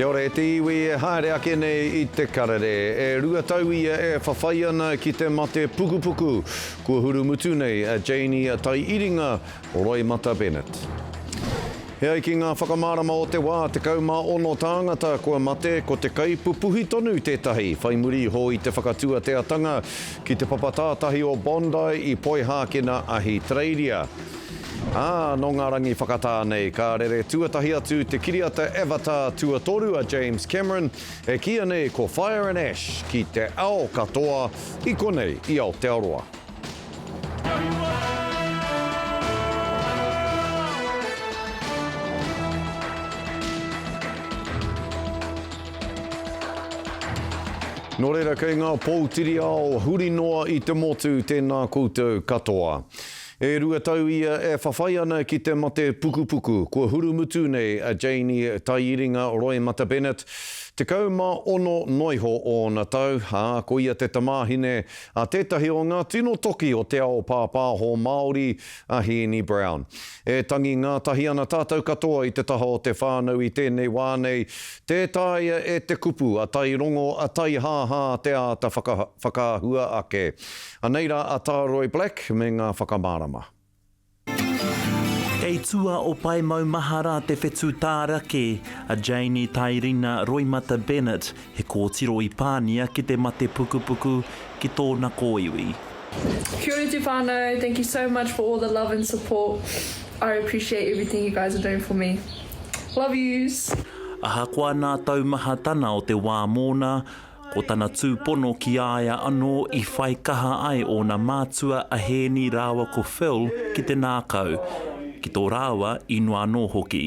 Kia ora e te iwi e haere ake nei i te karere. E rua tau ia e whawhai ana ki te mate pukupuku. Kua hurumutu nei a Janie Taiiringa Roimata Bennett. E ai ki ngā whakamārama o te wā, 16 tāngata kua mate, ko te kaipupuhi tonu tētahi, whai muri iho i te whakatuateatanga ki te papa tātahi o Bondi i Poihākena, Ahitereiria. Ā, nō ngā rangi whakatā nei, ka rere tuatahi atu te kiriata Avatar tuatoru a James Cameron, e kīia nei ko Fire and Ash, ki te ao katoa i konei i Aotearoa. Nō reira, kei ngā poutiri ao huri noa i te motu, tēnā koutou katoa. E rua tau ia e whawhai ana ki te mate pukupuku, kua hurumutu nei a Janie Taiiringa Roimata Bennett, 16 noiho ōna tau, ā, ko ia te tamāhine a tētahi o ngā tino toki o te ao pāpāho Māori, a Hēni Brown. E tangi ngātahi ana tātou katoa i te taha o te whānau i tēnei wā nei, tē taea e te kupu a tairongo, a taihāhā te āta whakaahua ake. Anei rā a Tāroi Black me ngā whakamārama. Kei tua o Pae Maumahara te whetū tārake a Janie Tairina Roimata Bennett, he kōtiro i pānia ki te mate pukupuku ki tōna kōiwi. Kia ora te whānau, thank you so much for all the love and support, I appreciate everything you guys are doing for me. Love yous. Ahakoa nā taumahatana o te wā mōna, Ko tana tūpono ki a ia anō i whai kaha ai ōna mātua a Hēni rāua ko Phil ki te nākau, ki tō rāua inoa anō hoki.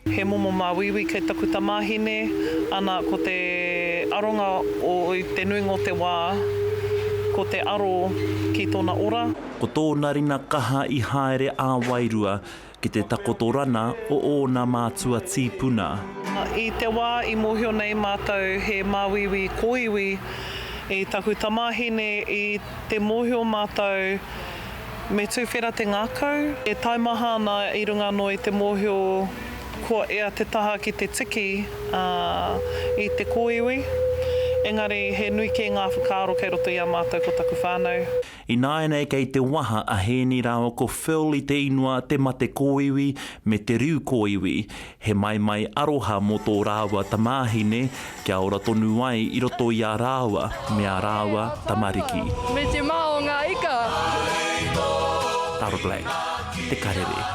He momo māuiui kei taku tamāhine, ana ko te aronga o i te nuinga o te wā, ko te aro ki tōna ora. Ko tōna rina kaha i haere ā-wairua ki te takotorana o ōna mātua tīpuna. I te wā i mōhio nei mātou he māuiui kōiwi i taku tamāhine i te mōhio mātou me tuwhera te ngākau. E taimaha ana i runga anō i te mōhio kua ea te taha ki te tiki i te kōiwi, engari he nui kē ngā whakaaro kei roto i a mātou ko taku whānau. Ināianei kei te waha a Hēni rāua ko Phil i te ingoa Te Mate Kōiwi me Te Riu Kōiwi, he maimai aroha mō tō rāua tamāhine kia ora tonu ai i roto i a rāua me ā rāua tamariki. Me te mā o ngā ika. Tara Black, Te Karere.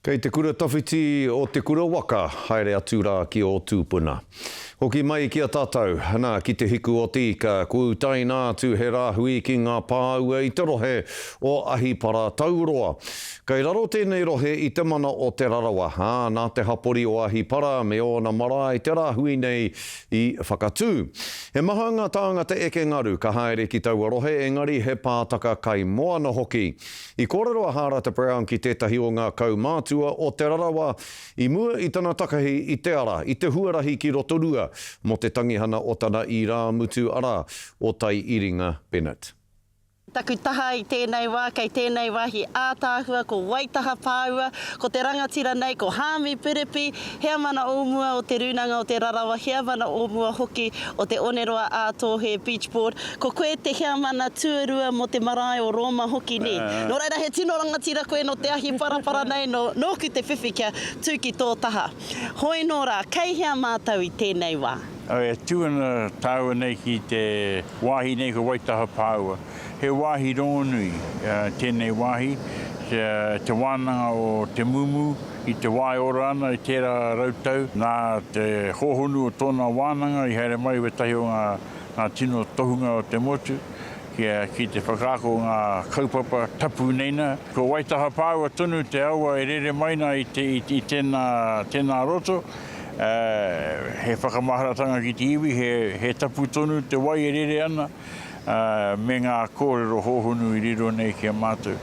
Kei te kura tawhiti o Te Kura Waka, haere atu rā ki ō tūpuna. Hoki mai ki a tātou, nā, ki te hiku o te ika, kua utaina atu he rāhui ki ngā pāua i te rohe o Ahipara Tauroa. Kei raro tēnei rohe i te mana o Te Rarawa, ā, nā te hapori o Ahipara me ōna marae te rāhui nei i whakatū. He maha ngā tāngata eke ngaru ka haere ki taua rohe engari he pātaka kaimoana hoki. I kōrero a Hārata Brown ki tētahi o ngā kaumātua o Te Rarawa i mua i tana takahi i te ara, i te huarahi ki Rotorua mō te tangihana o tana irāmutu arā, o Taiiringa Bennett. Taku taha i tēnei wā, kei tēnei wāhi ātaahua ko Waitaha Pāua, ko te rangatira nei ko Haami Piripi, Heamana o mua o Te Rūnanga o Te Rarawa, Heamana o mua hoki o Te Oneroa ā-Tōhe Beach Board. Ko koe te heamana tuarua mō te marae o Rōma hoki, nē? Nō reira, he tino rangatira koe nō te ahi parapara nei, nō, nōku te whiwhi kia tū ki tō taha. Hoi nō rā, kei hea mātou i tēnei wā? E tū ana tāua nei ki te wāhi nei ko Waitaha Pāua. He wāhi rongonui tēnei wāhi, te wānanga o Te Mumu i te wā e ora ana i tērā rautau. Nā te hōhonu o tōna wānanga i haere mai wētahi o ngā ngā tino tohunga o te motu kia ki te whakaako ngā kaupapa tapu nei nā. Ko Waitaha Pāua tonu te awa e rere mai nā i te, i tēnā, tēnā roto. He whakamaharatanga ki te iwi, he, he tapu tonu te wai e rere ana, me ngā kōrero hōhonu i riro nei ki a mātou.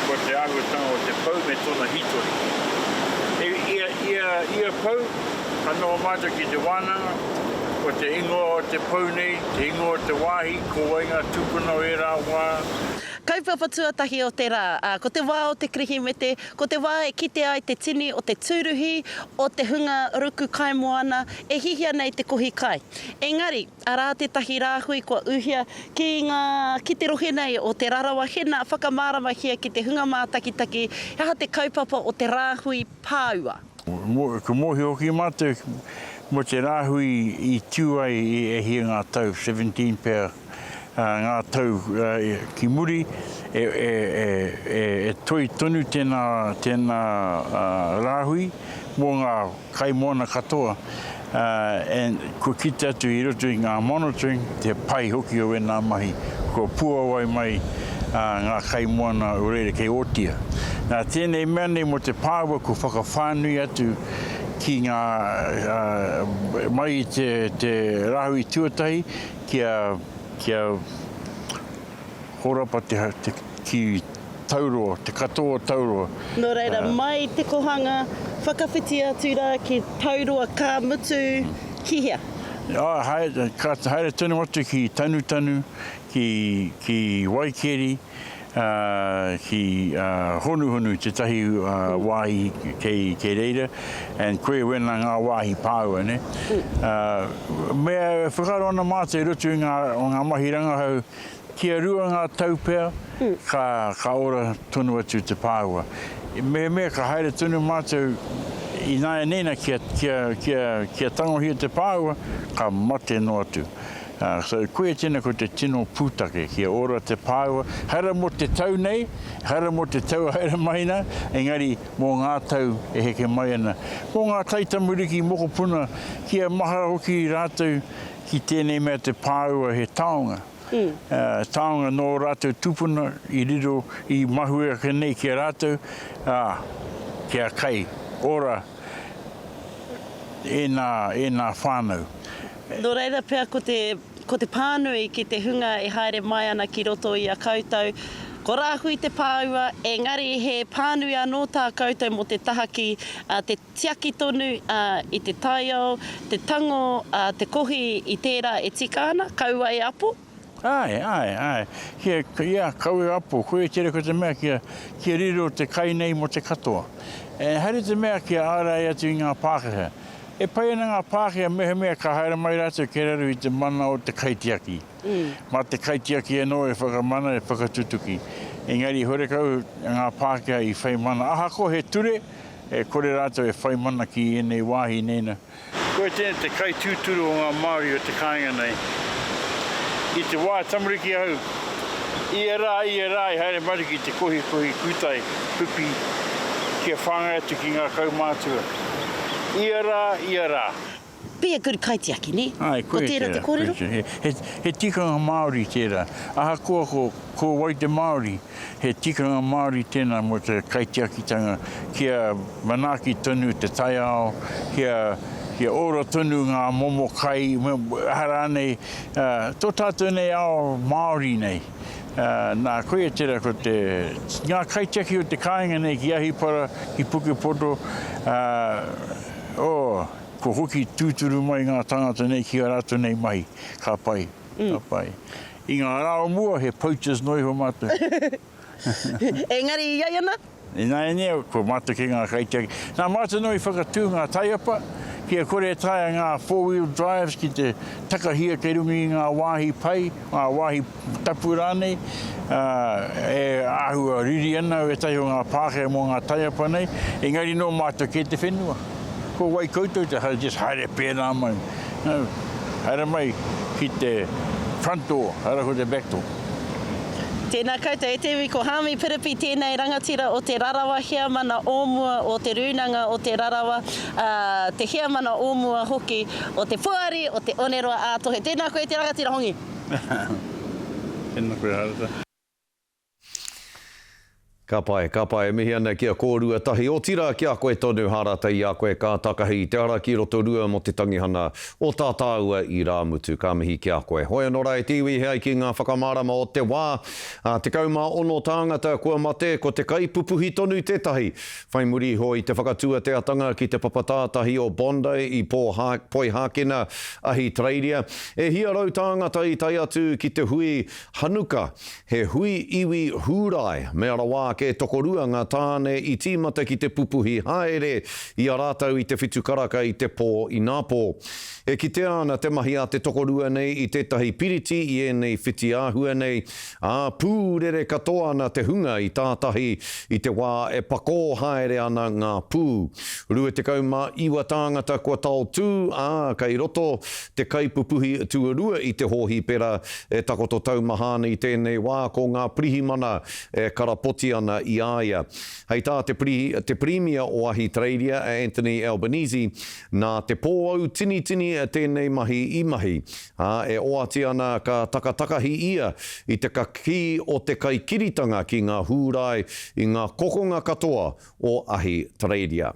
Ko te āhuatanga o te pou me tōna hītori. Ia, ia, ia pou, ka noho mātou ki te wānanga, ko te ingoa o te pou nei, te ingoa o te wāhi, ko wai ngā tūpuna o ērā wā. Kaupapa tuatahi o te rā, ā, ko te wā o te Kirihimete, ko te wā e kite ai te tini o te tūruhi, o te hunga ruku kaimoana e hihia nei te kohi kai. Engari, arā tētahi rāhui kua uhia ki ngā, ki te rohe nei o Te Rarawa, hena, whakamāramahia ki te hunga mātakitaki he aha te kaupapa o te rāhui pāua. Kua mōhio hoki mātou mō te rāhui i tū ai i e hia ngā tau, 17 pea ngā tau ki muri, e toi tonu tēnā, tēnā rāhui mō ngā kaimoana katoa and kua kite atu i roto i ngā monitoring te pai hoki o ēnā mahi, kua puawai mai ngā kaimoana o reira kei Ōtia. Nā tēnei mea nei mō te pāua kua whakawhānui atu ki ngā, mai i te, te rāhui tuatahi kia, kia horapa te, te, ki Tauroa, te katoa o Tauroa. Nō reira, mai te kohanga, whakawhiti atu rā ki Tauroa ka mutu ki hea? Ā, haere, ka haere tonu atu ki Tanutanu, ki, ki Waikeri, ā, ki, ā, Honuhonu tētahi, ā, wāhi kei, kei reira, and koe wēnā ngā wāhi pāua, nē. Ā, mea e whakaaro ana mātou i roto i ngā, o ngā mahi rangahau, Kia rua ngā tau pea, ka, ka ora tonu atu te pāua. Mehemea ka haere tonu mātou ināianei nā kia, kia, kia, kia tangohia te pāua, ka mate noa atu. Uh, so koia tēnā ko te tino pūtake, kia ora te pāua. Haere mō te tau nei, haere mō te tau haere mai nā, engari mō ngā tau e heke mai ana. Mō ngā taitamariki mokopuna, kia mahara hoki rātou ki tēnei mea te pāua he taonga. Taonga nō ō rātou tūpuna i riro, i mahue ake nei ki a rātou, ā, kia kai ora ēnā, ēnā whānau. Nō reira pea ko te, ko te pānui ki te hunga e haere mai ana ki roto i a koutou, ko Rāhui te pāua, engari he pānui anō tā koutou mō te taha ki te tiaki tonu i te taiao, te tango, te kohi i tērā e tika ana, kaua e apo. Āe, āe, āe. Kia, ia, kaua e apo. Koia tērā ko te mea kia, kia riro te kai nei mō te katoa. E, haere te mea kia ārai atu i ngā Pākehā. E pai ana ngā Pākehā mehemea ka haere mai rātou kia raru i te mana o te kaitiaki. Mā te kaitiaki anō e whakamana, e whakatutuki. Engari horekau ngā Pākehā i whai mana. Ahakoa he ture, E kore rātou e whai mana ki ēnei wāhi nei na. Koia tēnei te kai tūturu o ngā Māori o te kāinga nei. I te wā tamariki ahau, ia rā, ia rā i haere mātou ki te kohikohi kūtai, pipi, kia whāngai atu ki ngā kaumātua. Ia rā, ia rā. Be a good kaitiaki, nē? Āe, Ko koia tērā tērā, te kōrero? koia tērā. He, he tikanga Māori tērā. Ahakoa ko, ko wai te Māori, he tikanga Māori tēnā mō te kaitiakitanga kia manaaki tonu te taiao, kia, kia ora tonu ngā momo kai, aha rānei, ā, tō tātou nei ao Māori nei. Ā, nā, koia tērā ko te, ngā kaitiaki o te kāinga nei ki Ahipara, ki Pukepoto, ā, oh, Kua hoki tūturu mai ngā tāngata nei ki ā rātou nei mahi, ka pai, ka pai. I ngā rā o mua he poachers noa iho mātou. Engari i ai ana? Ināianei, kua mātou ki ngā kaitiaki. Nā mātou noa i whakatū ngā taiapa, kia kore e taea ngā four-wheel drives ki te takahia kei runga i ngā wāhi pai, ngā wāhi tapu rānei, ā, e āhua riri ana ētahi o ngā Pākehā mō ngā taiapa nei, engari nō mātou kē te whenua. Ko wai koutou te just haere pērā mai. No, haere mai ki te front door, haere ko te back door. Tēnā koutou e te iwi, ko Haami Piripi tēnei rangatira o Te Rarawa, heamana o mua o Te Rūnanga o Te Rarawa, ā, te heamana o mua hoki o Te Poari o Te Oneroa ā-Tohe. Tēnā koe e te rangatira hongi. Tēnā koe Harata. Ka pai, ka pai. E mihi ana ki a kōrua tahi, otirā ki a koe tonu, Hārata, i a koe ka takahi i te ara ki Rotorua mō te tangihana o tā tāua irāmutu. Ka mihi ki a koe. Hoi anō rā e te iwi, he ai ki ngā whakamārama o te wā, ā, 16 tāngata kua mate, ko te kaipupuhi tonu tētahi. Whai muri iho i te whakatuateatanga ki te papa tātahi o Bondi i Poihākena, Ahitereiria, e hia tāngata i tae atu ki te hui Hanuka, He hui iwi Hūrae, mea rawa ake tokorua ngā tāne i tīmata ki te pupuhi haere i a rātou i te whitu karaka i te pō inapō. E kitea ana te mahi a te tokorua nei i tētahi piriti i ēnei whitiāhua nei, ā, pūrere katoa ana te hunga i tātahi i te wā e pakō haere ana ngā pū. 29 tāngata kua taotū, ā, kei roto te kaipupuhi tuarua i te hōhipera E takoto taumaha ana i tēnei wā ko ngā pirihimana e karapoti ana i a ia. Hei tā te te Pirimia o Ahitereiria a Anthony Albanese, nā te pōautinitini tēnei mahi i mahi, ā, e oati ana ka takatakahi ia i te kakī o te kaikiritanga ki ngā Hūrae i ngā kokonga katoa o Ahitereiria.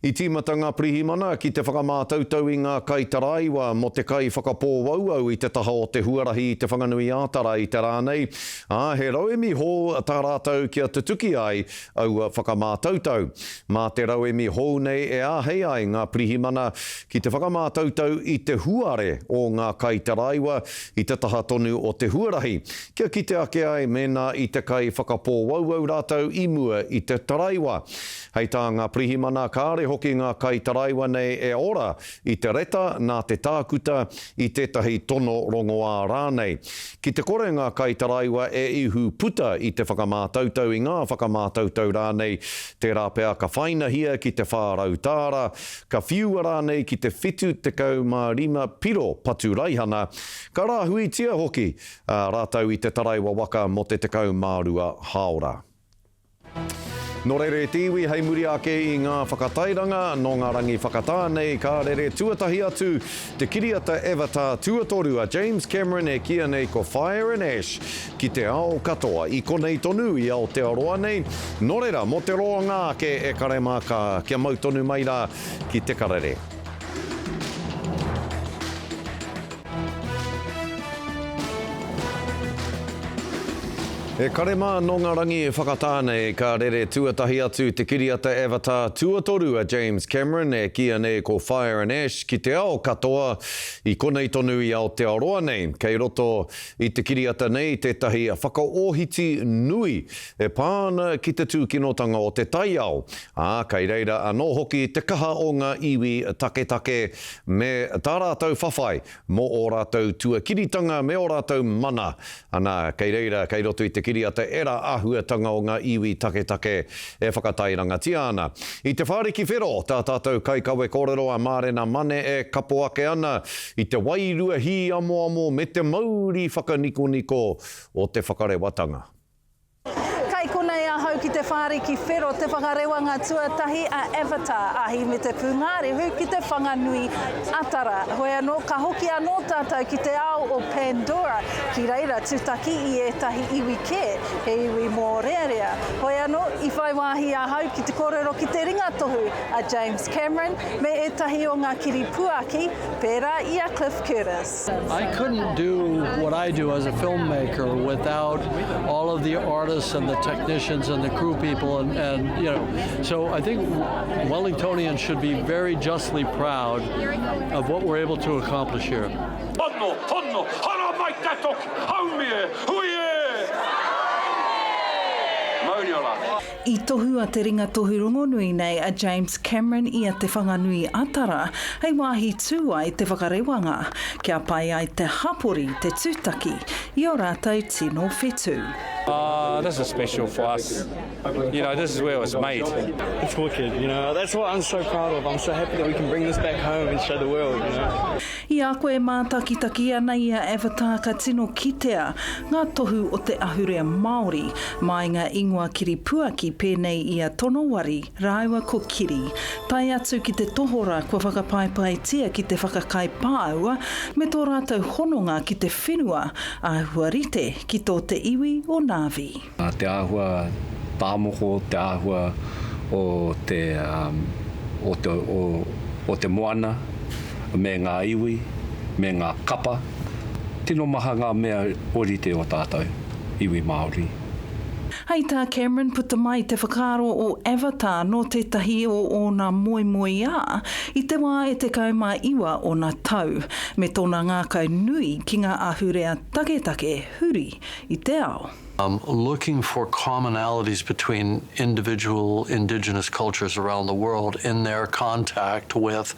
I tīmata ngā pirihimana ki te whakamātautau i ngā kaitaraiwa mō te kai whakapōauau i te taha o te huarahi i Te Whanganui-ā-Tara i te rā nei, ā, he rauemi hou tā rātou kia tutuki ai aua whakamātautau. Mā te rauemi hou nei e āhei ai ngā pirihimana ki te whakamātautau i te huare o ngā kaitaraiwa i te taha tonu o te huarahi, kia kite ake ai mēnā i te kai whakapōauau rātou i mua i te taraiwa. Hei tā ngā pirihimana, kāre hoki ngā kaitaraiwa nei e ora i te reta nā te tākuta i tētahi tono rongoā rānei. Ki te kore ngā kaitaraiwa e ihu puta i te whakamātautau i ngā whakamātautau rānei, tērā pea ka whainahia ki te 400 tāra, ka whiua rānei ki te 75 piro patu raihana, ka rāhuitia hoki rātou i te taraiwa waka mō te 12 hāora. Nō reira e te iwi, hei muri ake i ngā whakatairanga, nō ngā rangi whakatā nei ka rere tuatahi atu te kiriata Avatar tuatoru a James Cameron e kīia nei ko Fire and Ash ki te ao katoa, i konei tonu i Aotearoa nei. Nō reira, mō te roanga ake e kare mā ka, kia mau tonu mai rā ki te karere. E kare mā nō ngā rangi whakatā nei ka rere tuatahi atu te kiriata Avatar tuatoru a James Cameron e kīia nei ko Fire and Ash ki te ao katoa i konei tonu i Aotearoa nei. Kei roto i te kiriata nei tētahi whakaohiti nui e pā ana ki te tūkinotanga o te taiao, ā, kei reira anō hoki te kaha o ngā iwi taketake me tā rātou whawhai mō ō rātou tuakiritanga me ō rātou mana, ana, kei reira, kei roto i te kiriata ērā āhuatanga o ngā iwi taketake e whakatairangatia ana. I Te Whāriki Whero, tā tātou kaikawe kōrero a Mārena Mane e kapo ake ana i te wairua hīamoamo me te mauri whakanikoniko o te whakarewatanga. Kai konei ahau ki te whāriki whero te whakarewanga tuatahi a Avatar, Ahi me te Pūngārehu ki te Whanganui a Tara. Hoi anō, ka hoki anō tātou ki te ao o Pandora, ki reira tūtaki i ētahi iwi kē, he iwi mōrearea. Hoi anō, i whai wāhi ahau ki te kōrero ki te ringatohu a James Cameron me ētahi o ngā kiripuaki, pērā i a Cliff Curtis. I couldn't do what I do as a filmmaker without all of the artists and the technicians and the crew people and, and you know, so I think Wellingtonians should be very justly proud of what we're able to accomplish here. Pono, pono, hara mai te toki, haumi e, hui e! Mauri ora. I tohua te ringatohu rongonui nei a James Cameron i a Te Whanganui-a-Tara hei wāhi tū ai te whakarewanga, kia pai ai te hapori te tūtaki i ō rātou tino whetū. Oh, this is special for us. You know, this is where it was made. It's wicked, you know. That's what I'm so proud of. I'm so happy that we can bring this back home and show the world, you know. I a koe e mātakitaki ana i a Avatar ka tino kitea ngā tohu o te ahurea Māori, mai ngā ingoa kiripuaki pēnei i a Tonowari rāua ko Kiri, tae atu ki te tohora kua whakapaepaetia ki te whakakai pāua me tō rātou hononga ki te whenua, āhua rite ki tō te iwi o Ngāti. Na'vi. Te āhua tāmoko, te āhua o te, o te, o te moana me ngā iwi, me ngā kapa. Tino maha ngā mea orite o tātou, iwi Māori. Hei tā Cameron puta mai te whakaaro o Avatar nō tētahi o ōna moemoeā i te wā e 19 ōna tau, me tōna ngākau nui ki ngā ahurea taketake huri i te ao. Looking for commonalities between individual indigenous cultures around the world in their contact with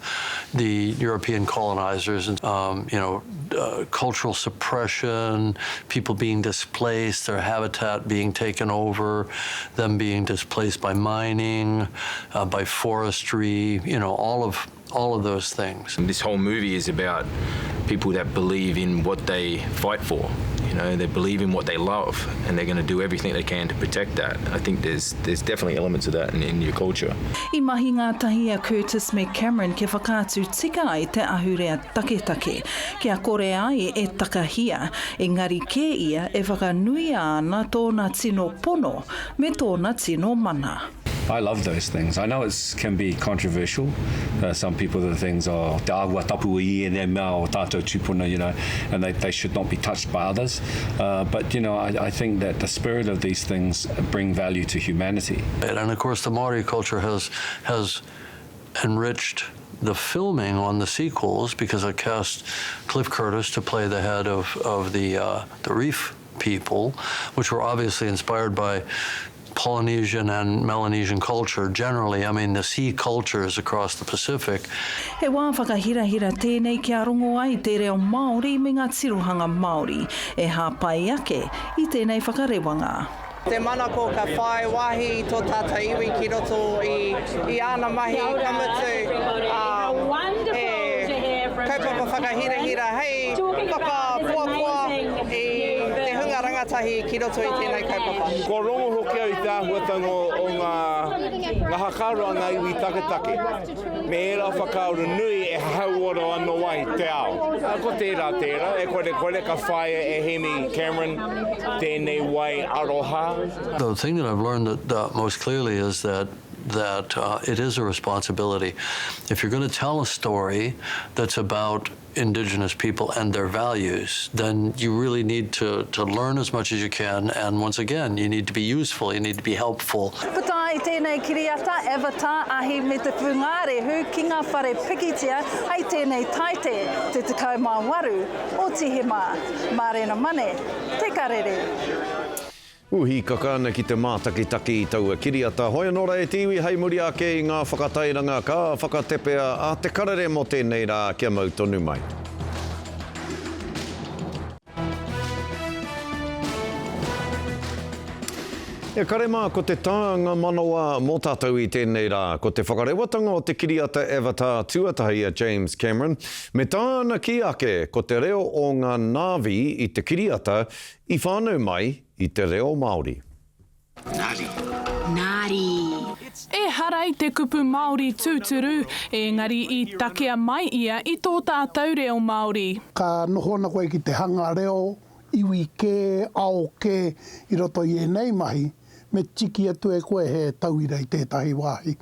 the European colonizers and um, you know uh, cultural suppression, people being displaced, their habitat being taken over, them being displaced by mining, uh, by forestry, you know, all of all of those things. And this whole movie is about people that believe in what they fight for. You know, they believe in what they love and they're going to do everything they can to protect that. I think there's there's definitely elements of that in, in your culture. I mahi ngātahi a Curtis me Cameron kia whakaatu tika ai te ahurea taketake, kia kore ai e takahia, engari kē ia e whakanuia ana tōna tino pono me tōna tino mana. I love those things. I know it can be controversial. Uh, some people the things are oh, te āhua tapu i ēnei mea o tātou tūpuna, you know, and they, they should not be touched by others. Uh, but, you know, I, I think that the spirit of these things bring value to humanity. And of course the Maori culture has, has enriched the filming on the sequels because I cast Cliff Curtis to play the head of, of the, uh, the reef people, which were obviously inspired by Polynesian and Melanesian culture generally, I mean the sea cultures across the Pacific. He wā whakahirahira tēnei kia rongo ai te reo Māori me ngā tirohanga Māori e hāpai ake i tēnei whakarewanga. Te manako ka whai wāhi tō tātou iwi ki roto i i āna mahi, ka mutu, ā, he kaupapa whakahirahira hei whakapoapoa i te hunga rangatahi ki roto i tēnei kaupapa. Kua rongo hoki au i te āhuatanga o ngā ngā whakaaro a ngā iwi taketake, me ērā whakaaro nui e hauora anō ai te ao. Ko tērā tērā, e kore kore ka whāia e Hemi Cameron tēnei wai aroha. The thing that I've learned that, that most clearly is that that uh, it is a responsibility. If you're going to tell a story that's about Indigenous people and their values, then you really need to, to learn as much as you can. And once again, you need to be useful, you need to be helpful. Puta ai tēnei kiriata, Avatar, Ahi me te Pūngārehu ki ngā whare pikitia hei tēnei Taite, te 18 o Tīhema. Mārena Mane, Te Karere. Hīkaka ana ki te mātakitaki i taua kiriata. Hoi anō rā e te iwi hei muri ake i ngā whakatairanga ka whakatepea a Te Karere mō tēnei rā kia mau tonu mai. E kare mā, ko te tānga manawa mō tātou i tēnei rā, ko te whakarewatanga o te kiriata Avatar tuatahi a James Cameron, me tāna kī ake ko te reo o ngā Na'vi i te kiriata i whānau mai i te reo Māori. Nari. Nari. Ehara i te kupu Māori tūturu, engari i takea mai ia i tō tātou reo Māori. Ka noho ana koe ki te hanga reo iwi kē, ao kē i roto i ēnei mahi, me tiki atu e koe he tauira i tētahi wāhi.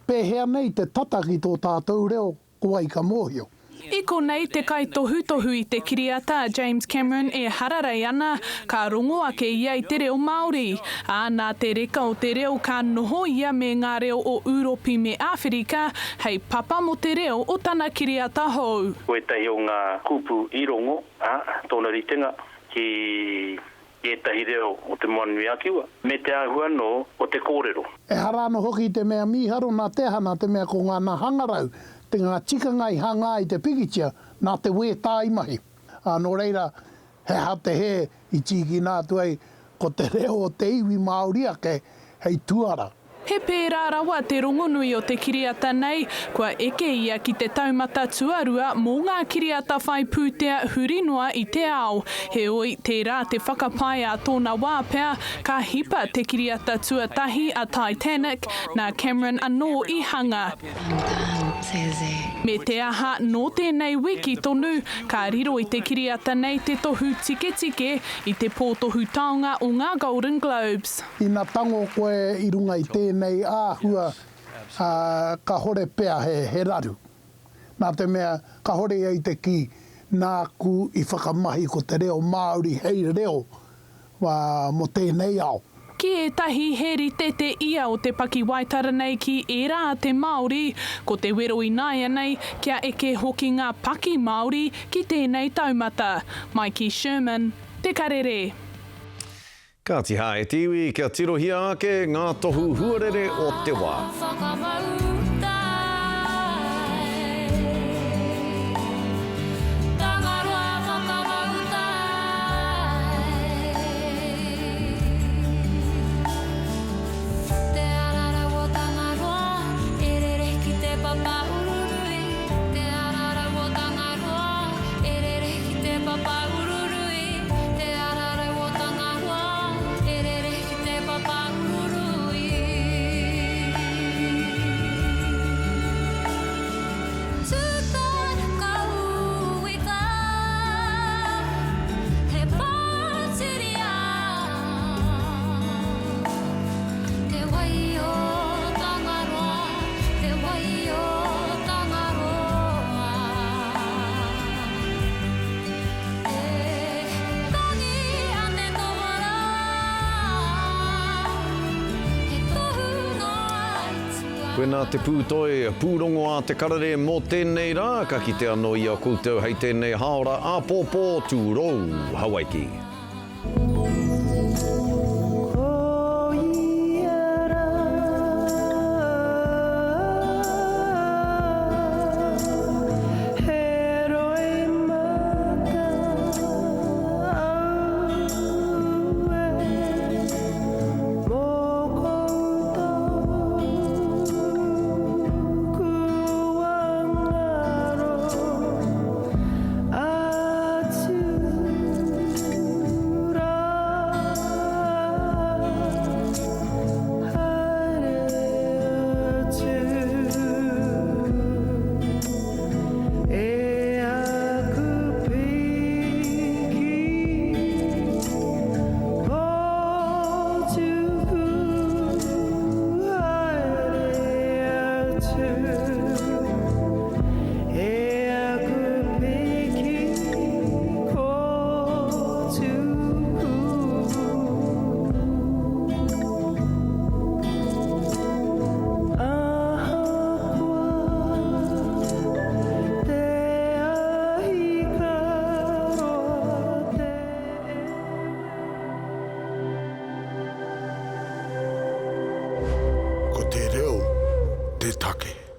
Pēhea nei te tata ki tō tātou reo Ko wai ka mōhio? I konei te kaitohutohu i te kiriata a James Cameron e hararei ana, ka rongo ake ia i te reo Māori. Ā, nā te reka o te reo ka noho ia me ngā reo o Ūropi me Āwherika hei papa mō te reo o tana kiriata hou. Ko ētahi o ngā kupu i rongo, ā, tōna ritenga ki ētahi reo o Te Moananui-a-Kiwa, me te āhua anō o te kōrero. Ehara anō hoki i te mea mīharo nā te aha, nā te mea ko ngā hangarau, te ngā tikanga i hangā i te pikitia, nā te wētā i mahi. Ā, nō reira, he aha te hē i tīkina atu ai ko te reo o te iwi Māori ake hei tuara. He pērā rawa te rongonui o te kiriata nei, kua eke ia ki te taumata tuarua mō ngā kiriata whai pūtea huri noa i te ao. Heoi, tērā te whakapae ā tōna wā pea, ka hipa te kiriata tuatahi a Titanic, nā Cameron anō i hanga. Me te aha, nō tēnei wiki tonu, ka riro i te kiriata nei te tohu tiketike i te pō tohu taonga o ngā Golden Globes. Ina tango koe i runga i tēnei āhua, kahore pea he raru. Nā te mea, kahore ia i te kī, nāku i whakamahi ko te reo Māori hei reo mō tēnei ao. Ki ētahi he rite te ia o te pakiwaitara nei ki ērā a te Māori, ko te wero ināianei kia eke hoki ngā paki Māori ki tēnei taumata. Maiki Sherman, Te Karere. Kāti hā e te iwi kia tirohia ake ngā tohu huarere o te wā. Koinā te pūtoi pūrongo a Te Karere mō tēnei rā. Ka kite anō i a koutou hei tēnei hāora āpōpō, tūrou Hawaiki. Ko te reo te take.